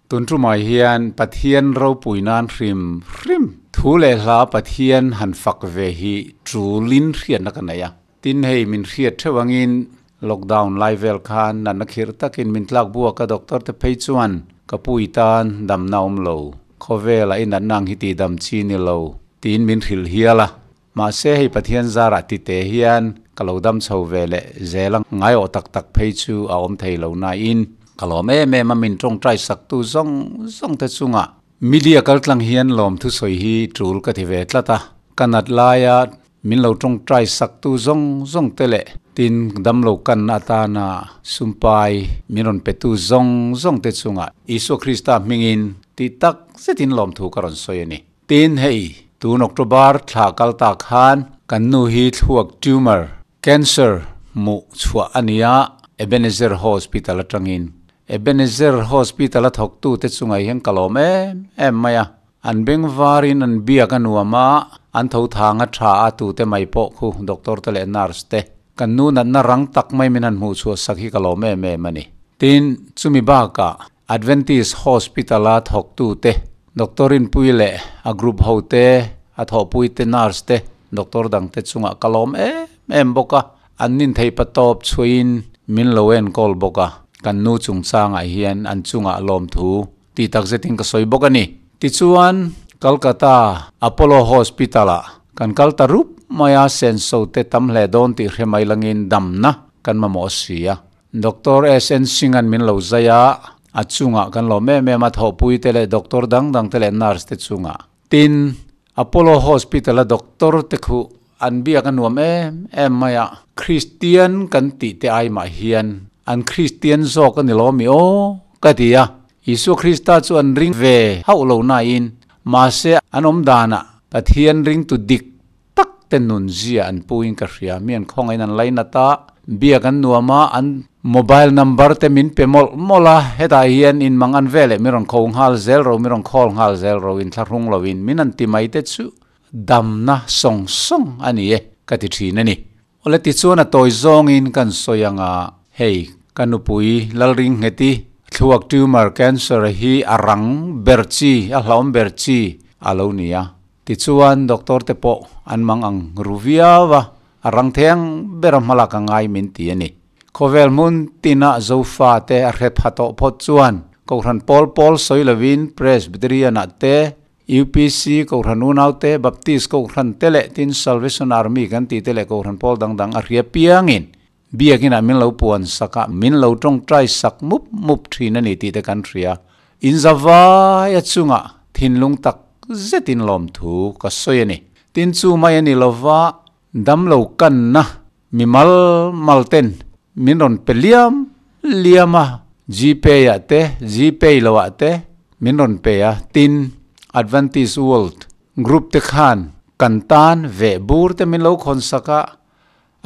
Tun tumah hian Pathian ropui nan hrim hrim thu leh hla Pathian han fak ve hi tulin hriatna ka nei a. Tin hei min hriat theuh angin lockdown lai vel khan natna khirh takin min tlak buak a doctor te phei chuan ka pu i tan damna awm lo, khawvela i natna ang hi tih dam chi ni lo tiin min hrilh hial a. Mahse hei Pathian zarah ti te hian ka lo dam chho ve leh zel a, ngaiawh tak tak phei chu a awm thei lo nain ka lawm em em a, min tawngtai saktu zawng zawng te chungah media kaltlang hian lawm thusawi hi tul ka ti ve tlat a, ka nat laia min lo tawngtai saktu zawng zawng te leh tin damlo kanna atana sumpai min rawn petu zawng zawng te chungah Isua Krista hmingin tih tak zetin lawmthu ka rawn sawi a ni. Tin hei, tun October thla kal ta khan kan nu hi thluak tumor, cancer, hmuh chhuah a ni a, Ebenezer Hospital atangin. Ebenezer Hospital a thawktute chungah hian ka lawm em em mai a, an beng varin an biak a nuam a, an tho thang a tha a tute mai pawh khu doctor te leh nurse te kan nu natna rang tak mai min han hmuh chhuah sak hi ka lawm em em a ni. Tin, chumi bakah Adventist Hospital a thawktute, Doctor Rinpui leh a group hote, a thawhpuite nurse te, doctor dangte chungah ka lawm em em bawk a, an nin theih patawp chhuahin min lo enkawl bawk a, kan nu chungchangah hian an chungah lawmthu tih takzetin ka sawi bawk a ni. Tichuan, Calcutta Apollo Hospital-ah kan kal ta rup mai a, senso te tam hle dawn tih hre mai langin damna kan mamawh si a. Doctor SN Singh-a'n min lo zai a, a chungah kan lawm em em a, thawhpui te leh doctor dang dang te leh nurse te chungah. Tin, Apollo Hospital-a doctor te khuh an biak a nuam em em mai a, Kristian kan tih te ai mah hian an Kristian zawk a ni lo mi aw ka ti a, Isua Krista chu an ring ve hauh lo nain mahse an awm danah Pathian ringtu dik tak te nun zia an pu in ka hria, mi an khawngaih in an lainat a, biak an nuam a, an mobile number te min pe mawlh mawlh a, hetah hian in mang an veleh min rawn kho nghal zel ro, min rawn call nghal zel ro, in thlahrung lo in min an ti mai te chu damna sawng sawng a ni e ka ti thin a ni. Awle tichuan a tawi zawngin kan sawi ang a, hei ka nupui Lalringheti thluak tumor cancer hi a rang ber chi, a hlauhawm ber chi a lo ni a. Tichuan doctor te pawh an mang ang ru viau a, a rang thei ang ber a hmalak a ngai min ti a ni. Khawvel hmun tina Zofa te a hre pha tawh phawt chuan Kohhran pawl pawl sawi lovin Presbyterian-ah te, UPC, Kohhran unau te, Baptist Kohhran te leh tin Salvation Army kan tih te leh Kohhran pawl dang dang a hria piangin Biakinah min lo puan sak a, min lo tawngtai sak mup mup thin a ni tih te kan hria. In zavai a chungah thinlung tak zetin lawmthu ka sawi a ni. Tin chu mai a ni lova, damlo kanna mi mal mal ten min rawn pe liam liam a, Gpay ah te, Gpay lo ah te min rawn pe a, tin Adventist World Group te khan kan tan veh bur te min lo khawn sak a,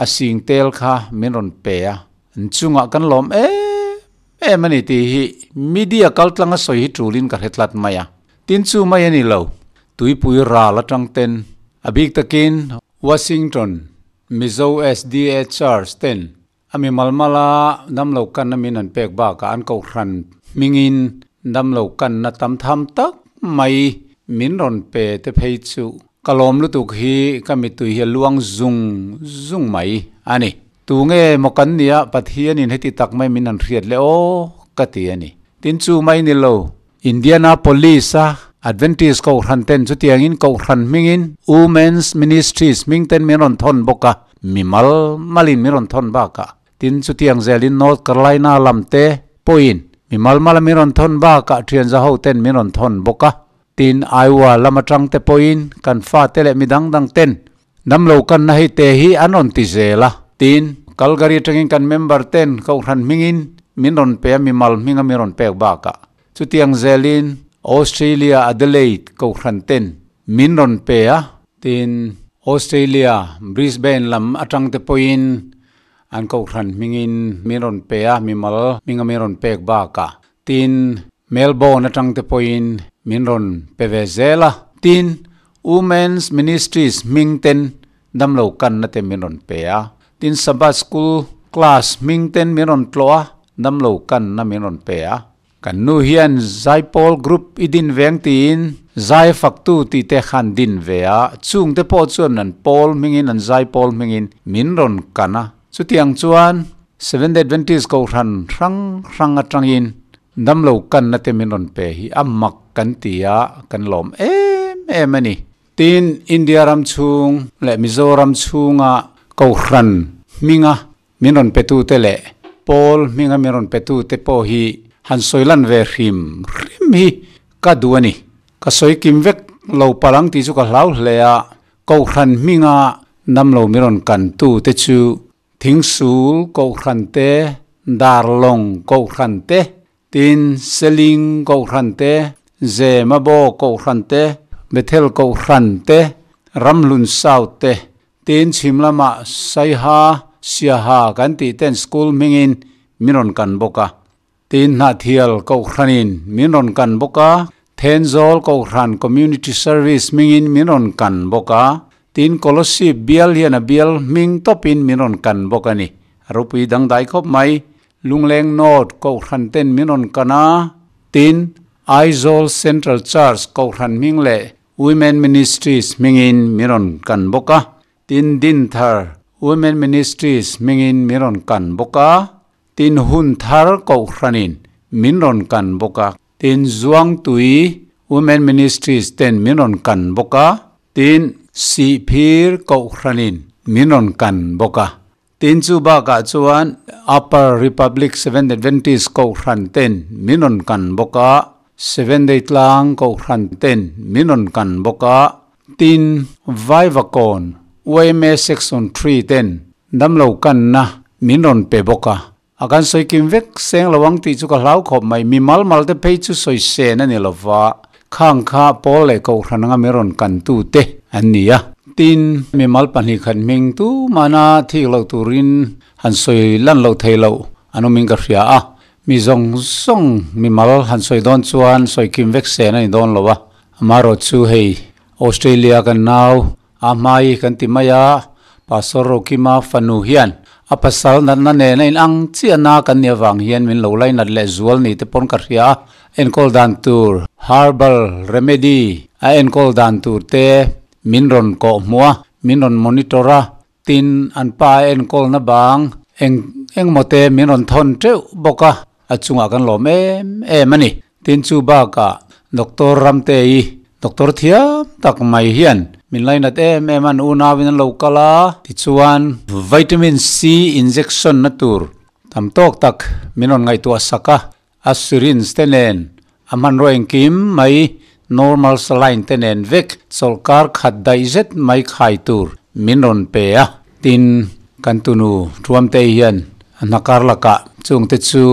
A sing tel kha min rawn pe a, an chungah kan lawm em em a ni tih hi media kaltlanga sawi hi tulin ka hre tlat mai a. Tin chu mai a ni lo, tuipui ral atang ten a bik takin Washington Mizo SDA Church ten a mi malmala damlo kanna min han pek bakah an kohhran hmingin damlo kanna tam tham tak mai min rawn pe te phei chu Ka lawm lutuk hi ka mittui hi a luang zung zung mai a ni. Tu nge maw kan nia Pathianin heti tak mai min han hriat le aw ka ti a ni. Tin chu mai ni lo, Indianapolis a Adventist Kohhran ten chutiangin Kohhran hmingin Women's Ministries hming ten min rawn thawn bawk a, mi mal malin min rawn thawn bakah. Tin chutiang zelin North Carolina lam te pawhin mi mal mala min rawn thawn bakah thianza ho ten min rawn thawn bawk a. Tin, Iowa lam atang te pawhin kan fate leh mi dang dang ten damlo kanna hei te hi an rawn ti zel a. Tin, Calgary atangin kan member ten Kohhran hmingin min rawn pe a, mimal hminga min rawn pek bakah. Chutiang zelin Australia Adelaide Kohhran ten min rawn pe a. Tin, Australia Brisbane lam atang te pawhin an Kohhran hmingin min rawn pe a, mimal hminga min rawn pek bakah. Tin, Melbourne atang te pawhin min rawn pe ve zel a. Tin, Women's Ministries hming ten damlo kanna te min rawn pe a. Tin, Sabbath School class hming ten min rawn tlawh a, damlo kanna min rawn pe a. Kan nu hian Zaipawl Group i din veng tiin Zai faktu tih te khan din ve a, chungte pawh chuan an pawl hmingin an Zaipawl hmingin min rawn kan a. Chutiang chuan Seventh-day Adventist Kohhran hrang hrang atangin damlo kanna te min rawn pe hi a mak kan ti a, kan lawm em em a ni. Tin, India ram chhung leh Mizoram chhunga Kohhran hminga Min rawn petute leh Paul hminga min rawn petute pawh hi han sawi lan ve hrim hrim hi ka duh a ni. Ka sawi kim vek lo palh ang tih chu ka hlau hle a, Kohhran hminga damlo min rawn kantute chu Thingsul Kohhran te, Darlawng Kohhran te, Tin, Seling Kohhran te, Zemabo Kohhran te, Bethel Kohhran te, Ramhlun South te, Tin, chhim lamah Saiha, Siaha kan tih ten school hmingin min rawn kan bawk a. Tin, Hnahthial Kohhranin min rawn kan bawk a, Thenzawl Kohhran Community Service hmingin min rawn kan bawk a. Tin, Kolosip bial hian a bial hming tawpin min rawn kan bawk a ni. A ropui dangdai khawp mai. Lungleng North Kohhran ten min rawn kan a. Tin, Aizawl Central Church Kohhran hming leh Women Ministries hmingin min rawn kan bawk a, tin Dinthar Women Ministries hmingin min rawn kan bawk a, tin Hunthar Kohhranin min rawn kan bawk a, tin Zuangtui Women Ministries ten min rawn kan bawk a, tin Sihphir Kohhranin min rawn kan bawk a. Tin chu bakah chuan Upper Republic Seventh Adventist Kohhran ten min rawn kan bawk a, Seventh Day Tlang Kohhran ten min rawn kan bawk a, tin Vaivakawn yma Section Three ten damlo kanna min rawn pe bawk a. A kan sawi kim vek seng lo ang tih chu ka hlau khawp mai, mi mal mal te phei chu sawi sen a ni lo va, khang kha Paul leh Kohhran anga min rawn kantu te an ni a. Tin, mi mal 2 khat hming tu mahna thik loh turin han sawi lan loh thei loh an awmin ka hria a, mi zawng zawng mi mal han sawi dawn chuan sawi kim vek sen a ni dawn lo a, amaherawh chu hei Australia kan nau A hmai kan ti mai a, Pastor Rokima fanu hian a pasal natna nen a inang chiah na kan nih avang hian min lo lainat leh zual ni te pawn ka hria a, enkawl dan tur herbal remedy a enkawl dan tur te min rawn kawh hmuh a, min rawn monitor a, tin an pa a enkawlna bang eng engmaw te min rawn thawn teuh bawk a, a chungah kan lawm em em a ni. Tin chu bakah Doctor Ramtei, Doctor thiam tak mai hian min lainat em em a, an unauin an lo kal a, tichuan Vitamin C injection na tur tam tawk tak min rawn ngaihtuah sak a, a syringe te nen a hmanraw engkim mai normal saline te nen vek chawlhkar khat daih zet mai khai tur min rawn pe a. Tin, kan tunu Thuamtei hian a hnakar lakah chungte chu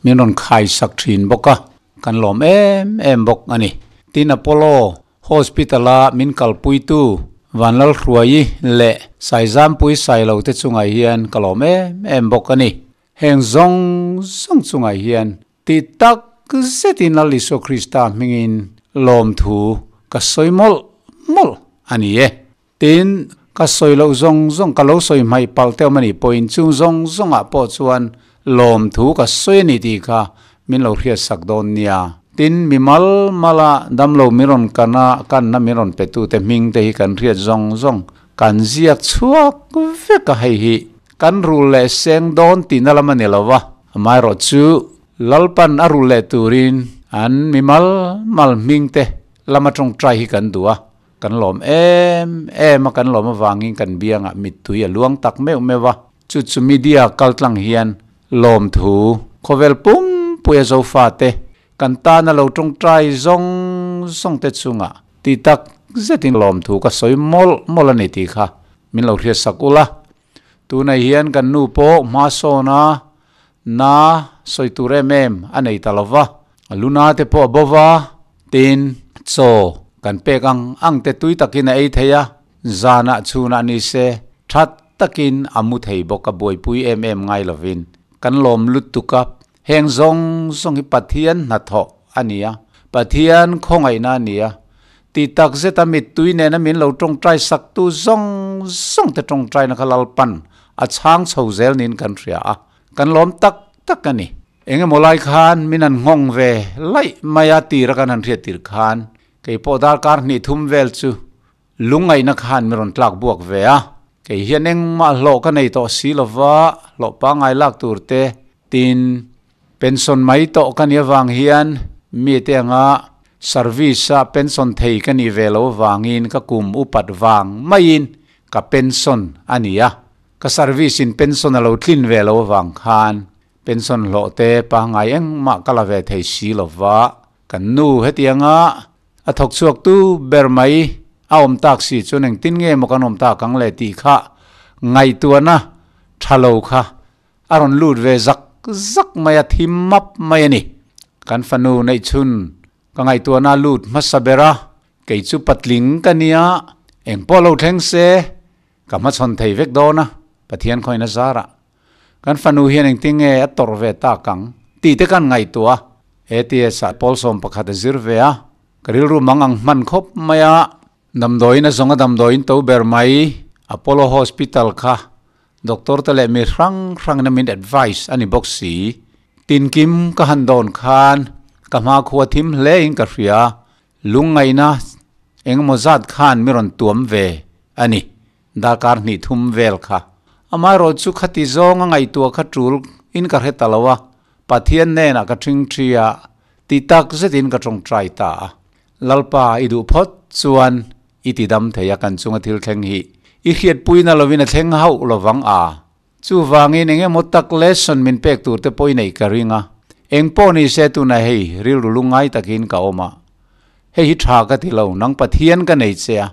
min rawn khai sak thin bawk a, kan lawm em em bawk a ni. Tin, Apollo Hospital-a min kalpuitu Vanlalhruaii leh Saizampui Sailo te chungah hian ka lawm em em bawk a ni. Heng zawng zawng chungah hian ti tak zetin Lal Isua Krista hmingin lawmthu ka sawi mawlh mawlh a ni e. Tin, ka sawi loh zawng zawng, ka lo sawi hmaih palh teuh a nih pawhin chung zawng zawngah pawh chuan lawmthu ka sawi a ni tih kha min lo hriatsak dawn nia. Tin, mi mal mala damlo min rawn kan a, kanna min rawn petute hming te hi kan hriat zawng zawng kan ziak chhuak vek a, hei hi kan rul leh seng dawn tihna lam a ni lo va, amaherawh chu Lalpan a rul leh turin an mi mal mal hming te lama tawngtai hi kan duh a. Kan lawm em em a, kan lawm avangin kan biangah mittui a luang tak meuh meuh a. Chu chu media kaltlang hian lawmthu khawvel pumpui a zofate kan tana lo tawngtai zawng zawng te chungah ti tak zetin lawmthu ka sawi mawlh mawlh a ni tih kha min lo hriatsak ula. Tunah hian kan nu pawh hma sawn a, na sawi tur em em a nei ta lo va, luna te pawh a bo va, tin chaw kan pek ang ang te tui takin a ei thei a, zanah chhunah ni se that takin a mu thei bawk a, buaipui em em ngai lovin kan lawm lutuk a, heng zawng zawng hi Pathian hnathawh a ni a, Pathian khawngaihna a ni a, Ti tak zeta mittui nena min lo tawngtai saktu zawng zawng te tawngtaina kha Lalpan a chhang chho zel niin kan hria a, kan lawm tak tak a ni. Eng emaw lai khan min han nghawng ve laih mai a tir a kan han hriat tir khan kei pawh darkar hnih thum vel chu lungngaihna khan min rawn tlak buak ve a. Kei hian engmah hlawh ka nei tawh si lova hlawh pangngai lak tur te tin pension mai tawh ka nih avang hian mite anga service a pension thei ka nih ve lo avangin ka kum upat vang maiin ka pension a ni a. Ka service in pension a lo tlin ve lo avang khan pension hlawh te pangngai engmah ka la ve thei si lova kan nu hetianga a thawk chhuak tu ber mai a awm tak si chuan engtin nge maw kan awm tak ang le tih kha ngaihtuahna tha lo kha a rawn lut ve zak zak mai a, thim map mai a ni. Kan fanu neih chhun ka ngaihtuahna lut hmasa ber a, kei chu patling ka nia, engpawh lo thleng se ka hmachhawn thei vek dawn a, Pathian khawina zarah kan fanu hian engtin nge a tawrh ve tak ang tih te kan ngaihtuah a. ATS ah pawl 11 a zir ve a, ka rilru mang ang hman khawp mai a, damdawiin a zawng a damdawiin to ber mai Apollo Hospital kha doctor te leh mi hrang hrangin a min advice a ni bawk si. Tinkim ka han dawn khan ka hmakhua thim hle in ka hria, Lungngaihna engemaw zat khan mi rawn tuam ve a ni, darkar hnih thum vel kha. Amaherawh chu khati zawnga ngaihtuah kha tul in ka hre ta lo a, Pathian hnenah ka ṭhing ṭhi a, ti tak zetin ka ṭawngṭai ta a. Lalpa i duh phawt chuan i ti dam thei a kan chunga thil thleng hi i hriatpuina lovin a thleng hauh lovang a. Chuvangin eng emaw tak lesson min pek tur te pawh i neih ka ring a, eng pawh ni se tunah hei rilru lungngai takin ka awm a, hei hi tha ka ti lo, nang Pathian ka nei che a,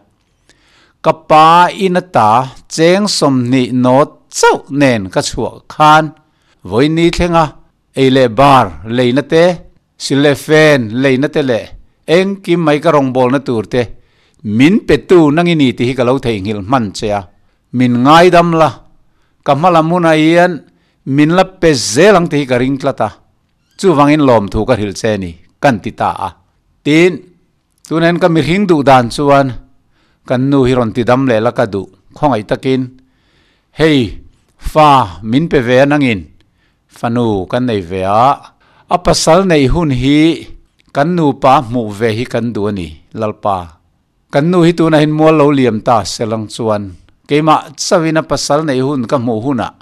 ka pa in ata cheng 20 nawt chauh nen ka chhuah khan vawiin ni thlenga ei leh bar leina te, sil leh fen leina te leh engkim mai ka rawngbawlna tur te min petu nang i ni tih hi ka lo theihnghilh hman che a. Min ngaidam la, ka hma lam hunah hian min la pe zel ang tih hi ka ring tlat a, chuvangin lawmthu ka hrilh che ni, kan ti ta a. Tin, tunah hian ka mihring duh dan chuan kan nu hi rawn ti dam leh la ka duh, khawngaih takin hei fa min pe ve a nangin fanu kan nei ve a, a pasal neih hun hi kan nupa hmuh ve hi kan duh a ni, Lalpa. Kan nu hi tunah hin mual lo liam ta selang chuan keimah chauhin a pasal neih hun ka hmuh hunah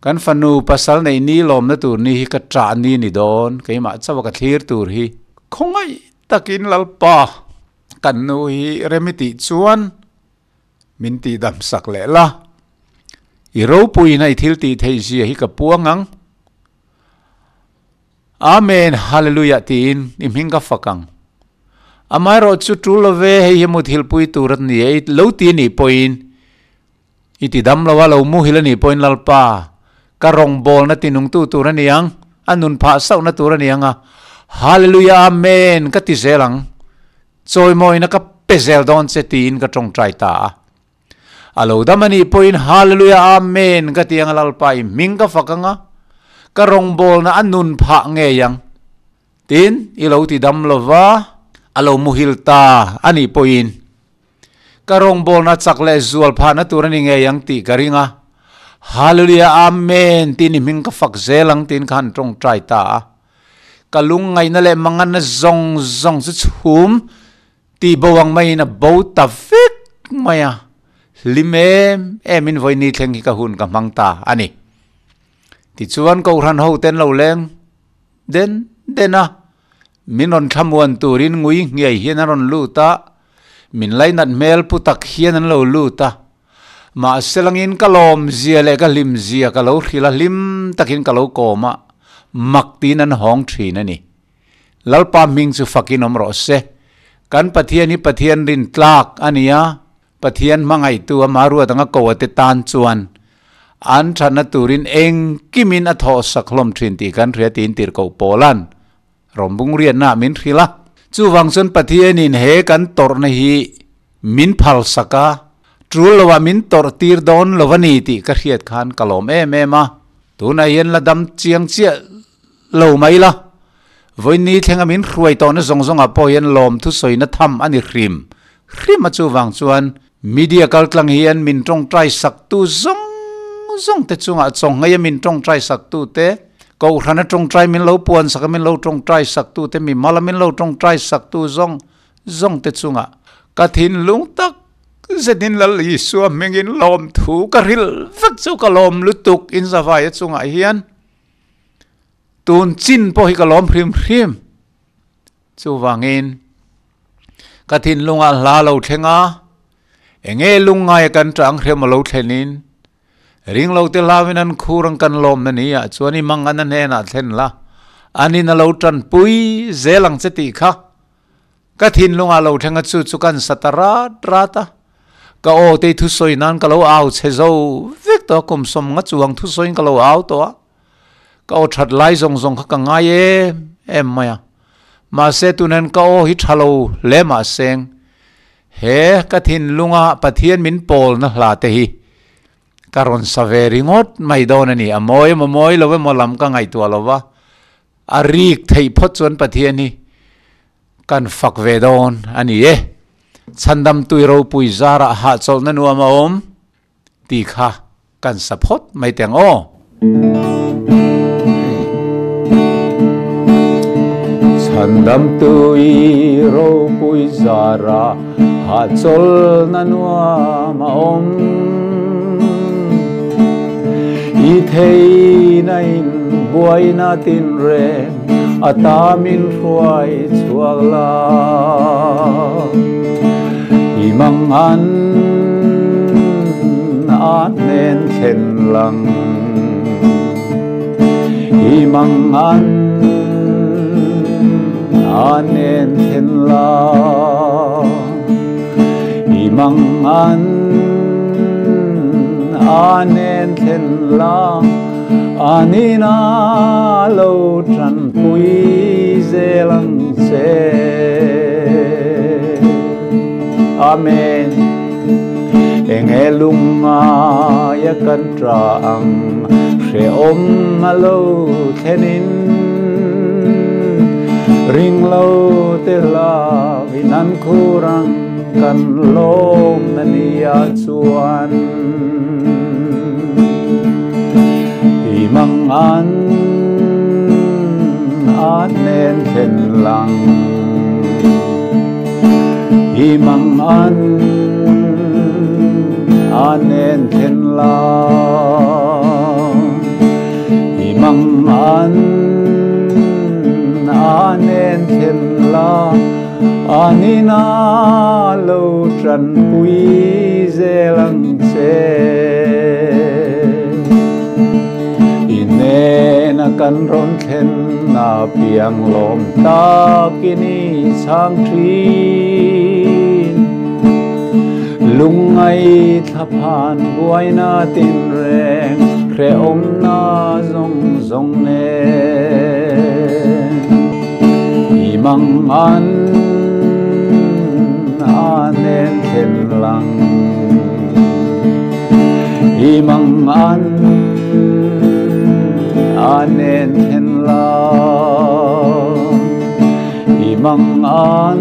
kan fanu pasal neih ni lawmna tur ni hi ka ṭah ni ni dawn, keimah chauha ka thlir tur hi. Khawngaih takin Lalpa kan nu hi rem i tih chuan min tihdam sak leh la, i ropuina i thil tih theih zia hi ka puang ang. Amen Hallelujah tiin i hming ka fak ang. Amaherawh chu tul lo ve, hei hi muthilh pui tur a ni e, lo ti a nih pawhin i ti dam lo a, lo muhil a nih pawhin Lalpa ka rawngbawlna ti nungtu tur a ni ang, a nun phah sauhna tur a ni ang a, Hallelujah Amen ka ti zel ang, chawimawina ka pe zel dawn che tiin ka tawngtai ta a. A lo dam a nih pawhin Hallelujah Amen ka ti ang a Lalpa i hming ka fak ang a, ka rawngbawlna a nun phah ngei ang. Tin, i lo ti dam lova, a lo muhil ta a nih pawhin ka rawngbawlna chak leh zual phahna tur a ni ngei ang tih ka ring a, Hallelujah Amen tiin i hming ka fak zel ang tiin ka han tawngtai ta a. Ka lungngaihna leh manganna zawng zawng chu chhum Tih bo ang maiin a bo ta vek mai a, hlim em emin vawiini thleng hi ka hun ka hmang ta a ni. Tichuan Kohhran hoten lo leng den den a, min rawn thlamuan turin ngui nghiai hian an rawn lut a, min lainat hmel pu tak hian an lo lut a. Mahse langin ka lawmzia leh ka hlimzia ka lo hrilh a, hlim takin ka lo kawm a, mak tiin an hawng thin a ni. Lalpa hming chu fakin awm rawh se. Kan Pathian hi Pathian rin tlak a ni a, Pathian hmangaihtu ama ruat anga ko ate tan chuan an thatna turin engkimin a thawh sak hlawm thin tih kan hria tiin tirhkoh Paula'n rawngbung riatnaah min hrilh a. Chuvang chuan Pathianin he kan tawrhna hi min phal sak a, tul loah min tawrh tir dawn lo a ni tih ka hriat khan ka lawm em em a. Tunah hian la dam chiang chiah Lo mai la, vawiin thlenga min hruai tawhna zawng zawngah pawh hian lawmthu sawina tham a ni hrim hrim a, chuvang chuan media kaltlang hian min tawngtai saktu zawng zawng te chungah chawnghei a min tawngtai saktu te, Kohhrana tawngtai min lo puan sak a, min lo tawngtai sak tu te, mi mala min lo tawngtai sak tu zawng zawng te chungah ka thinlung tak zetin Lal Isua hmingin lawmthu ka hrilh vek chu ka lawm lutuk in zavaia chungah hian tun chin pawh hi ka lawm hrim hrim. Chuvangin ka thinlungah hla lo thleng a, enge lungngaia kan tang hrem a lo thlenin Ring lo te hlauin an khur ang kan lawmna ni ah chuan i mang an a hnenah thlen la, anin a lo tanpui zel ang che tih kha ka thinlungah lo thleng a chu chu kan sa ta rat rat a, ka aw te thusawi nan ka lo au chhe zo vek tawh a, kum sawmnga chuang thusawiin ka lo au tawh a, ka aw that lai zawng zawng kha ka ngai em em mai a, mahse tunah hian ka aw hi tha lo hle mahseng He ka thinlunga Pathian min pawlna hla te hi ka rawn sa ve ringawt mai dawn a ni. A mawi emaw mawi lo emaw lam ka ngaihtuah lo va, a rik theih phawt chuan Pathian hi kan fak ve dawn a ni e. Chhandam tui ropui zarah hahchawlhna nuam a awm tih kha kan sa phawt mai teng aw. Chhandamtu i ropui zara hahchawlhna nuam a awm. I theihna in buaina tinreng a tamin hruai chhuak la. I mangan a hnen thlen lang. I mangan a hnen thlen la. I mangan a hnen thlen la. Anina lo tanpui zel ang che. Amen. Enge lungaia kan tra ang hrehawm a lo thlenin ring lo te hlauin an khur ang kan lawm na nia chuan. I mang an a hnen thlen lang. I mang an a hnen thlen lang. I mang an a hnen thlen lang. Anina lo tanpui zel ang che. I hnena kan rawn thlen a piang lawm takin i chhang thin. Lungngai thlaphan buaina tinreng hrehawmna zawng zawng nen. I mang an a nen thlen lang. I mang an a nen thlen lang. I mang an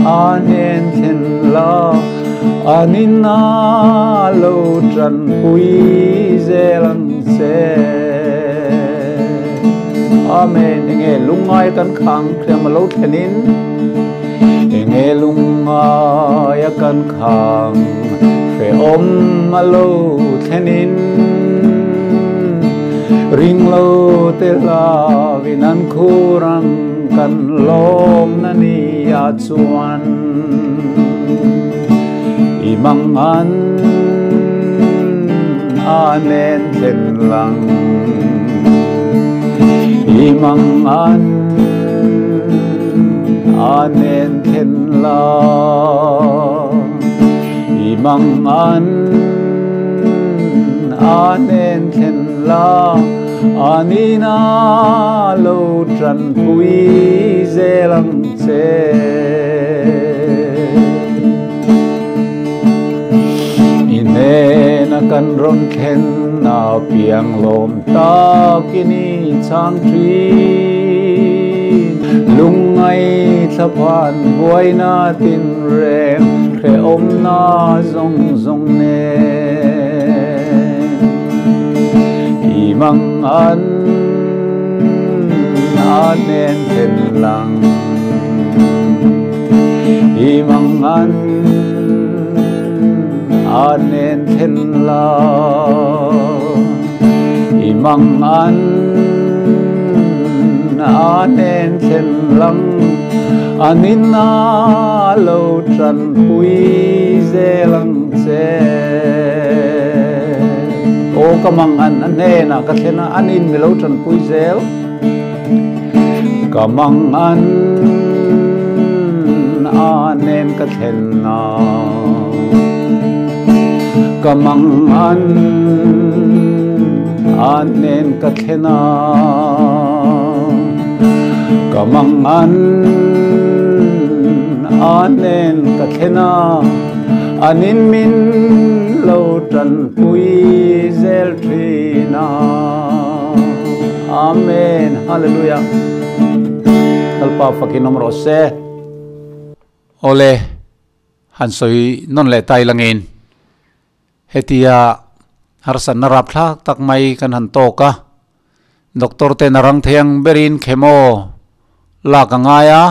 a nen thlen lang. Anin a lo tanpui zel ang che. Amen. Enge lungngai kan khang hriam a lo thlenin enge lungngai a kan khang hrehawm a lo thlenin ring lo te hlauin an khur ang kan lawm na ni ah chuan i mang an a nen thlen lang. I mang an a nen thlen lang. I mang an a nen thlen lang. Anina lo tanpui zel ang che. I hnena kan rawn thlen a piang lawm takin i chhang thin. Lungngai thlaphan buaina tinreng hrehawmna zawng zawng nen. I mang an a nen then lang i mang an a nen then la i mang an a nen then lang anin na lo tran pui zelang che o ka mang an ane na ka thlena anin mi lo tran pui zel ka mang an anen ka thlen na ka mang an anen ka thlena ka mang an anen ka thlena anin min lo tran pui zel thina. Amen. Hallelujah. Lalpa fakin awm rawh se. Awle, han sawi nawn leh tai langin hetia harsatna rapthlak tak mai kan han tawk a, doctor ten a rang thei ang berin chemo lak a ngai a,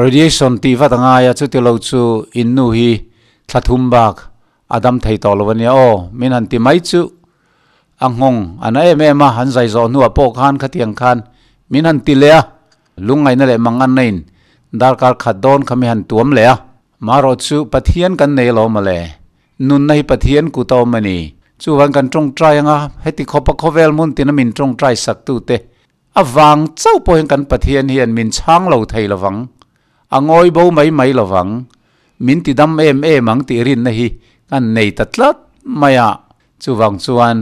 radiation tih vat a ngai a, chuti lo chu in nu hi thla thum bak a dam thei tawh lo a nia aw, min han ti mai chu a nghawng a na em em a, han zai zawh hnuah pawh khan khatiang khan min han ti leh a, lungngaihna leh manganna in darkar khat dawn kha mi han tuam leh a. Marawh chu Pathian kan nei alawm mawle, nunna hi Pathian kut a awm a ni. Chuvang kan tawngtai anga heti khawpa khawvel hmun tina min tawngtai saktute avang chauh pawh hian kan Pathian hian min chhang lo thei lovang, a ngawi bo mai mai lovang, min ti dam em em ang tih rinna hi kan nei ta tlat mai a. Chuvang chuan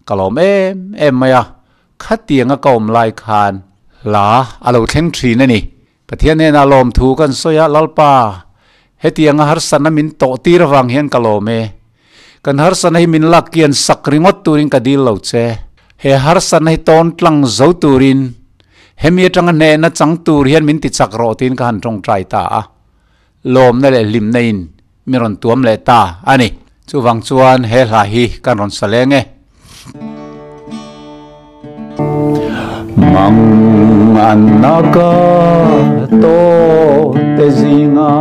ka lawm em em mai a, khatianga ka awm lai khan hla a lo thleng thin a ni. Pathian hnenah lawmthu kan sawi a, Lalpa, hetianga harsatna min tawh tir avang hian ka lawm e. Kan harsatna hi min lak kian sak ringawt turin ka dil lo che. He harsatna hi tawn tlang zo turin, hemi atanga hnehna chang tur hian min ti chak rawh tiin ka han tawngtai ta a. Lawmna leh hlimna in mi rawn tuam leh ta a ni. Chuvang chuan he hla hi kan rawn sa leng e. Mang an naka to te zinga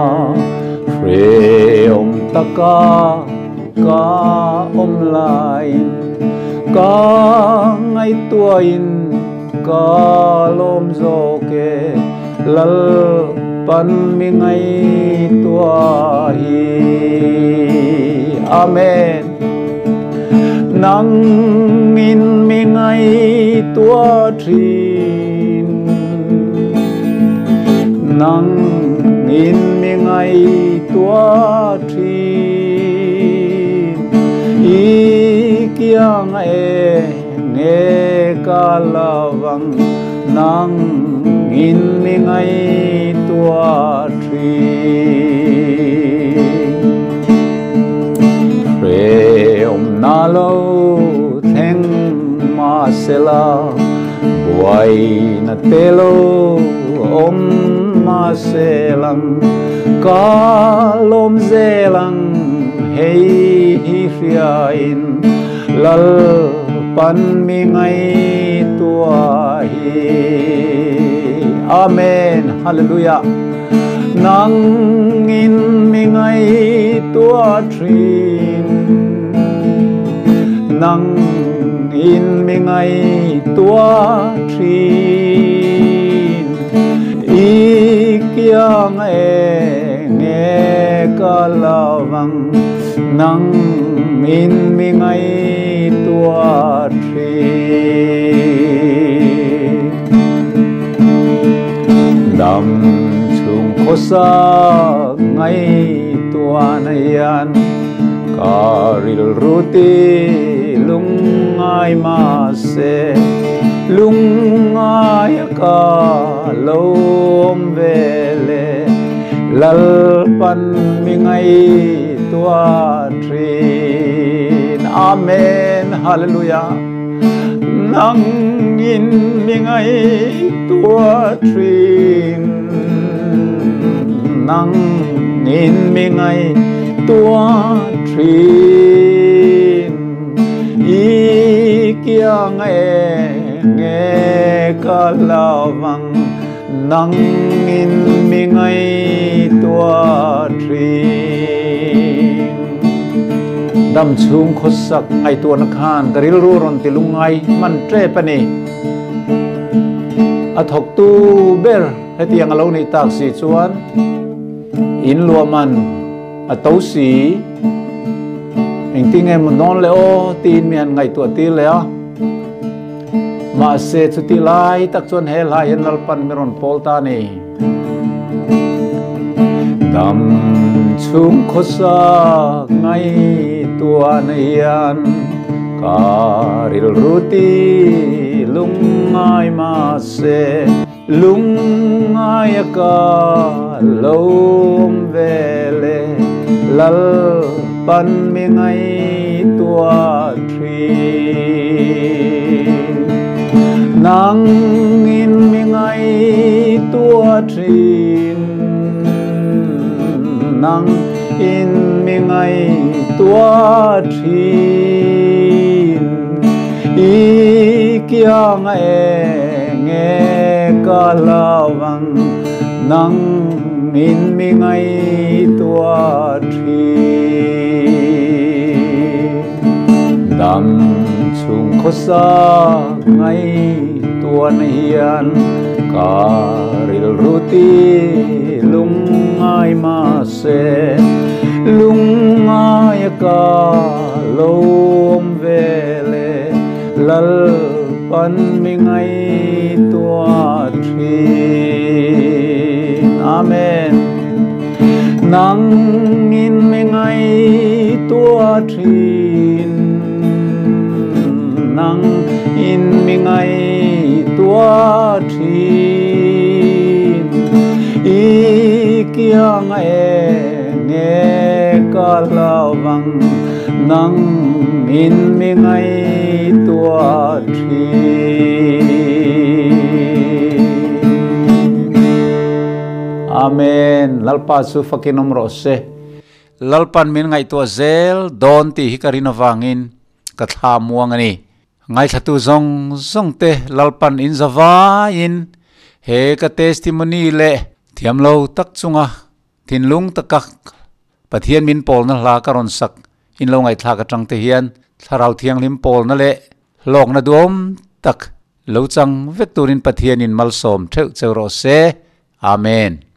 hreawm taka ka awm laiin ka ngaihtuahin ka lawm zawk e Lalpan mi ngaihtuah hi. Amen. Nangin mi ngaihtuah thin. Nangin mi ngaihtuah thin. I kiang e nge ka lovang nangin mi ngaihtuah thin. Hreawm na lo thleng mahsela buaina te lo awm mahselang ka lawm zelang hei hi hriain Lalpan mi ngaihtuah hi. Amen. Hallelujah. Nangin mi ngaihtuah thin. Nangin mi ngaihtuah thin. I kiang e nge ka lovang nang in mi ngaihtuah thin. Dam chhung khawsa ngaihtuah na hian ka rilru ti lungngai mahse lungngai a ka lo awm ve le Lalpan mi ngaihtuah thin. Amen. Hallelujah. Nangin mi ngaihtuah thin. Nangin mi ngaihtuah thin. I kiang kiang e nge ka lovang nang in mi ngai tua thin. Dam chhung khawsak ngaihtuahna khan ka rilru rawn ti lungngai hman tep a ni. A thawktu ber hetiang a lo nih tak si chuan in luahman a to si. Engtin nge maw dawn le aw tiin mi han ngaihtuah tir leh a. Mahse chuti lai tak chuan he hla hian Lalpan mi rawn pawl ta a ni. Dam chhung khawsak ngaihtuahna hian ka rilru ti lungngai mahse Lungngaia ka lawm ve le, Lalpan mi ngaihtuah thin. Nangin mi ngaihtuah thin, Nangin mi ngaihtuah thin. I kianga enge ka lovang nang in mi ngaihtuah thin. Dam chhung khawsa ngaihtuahna hian ka rilru ti lungngai mahse lungngaia ka lawm ve le Lalpan mi ngaihtuah thin. Amen. Nangin mi ngaihtuah thin. Nangin mi ngaihtuah thin. I kiang enge ka lovang Nang in mi ngaihtuah thin. Amen. Lalpa chu fakin awm rawh se. Lalpan min ngaihtuah zel dawn tih hi ka rin avangin ka thla muang a ni. Ngaithlatu zawng zawng te Lalpan in za vaiin he ka testimony leh thiamlo tak chunga Thinlung taka Pathian min pawlna hla ka rawn sak in lo ngaihthlak atang te hian Thlarau Thianghlim pawlna leh hlawkna duhawm tak lo chang vek turin Pathianin malsawm theuh cheu rawh se. Amen.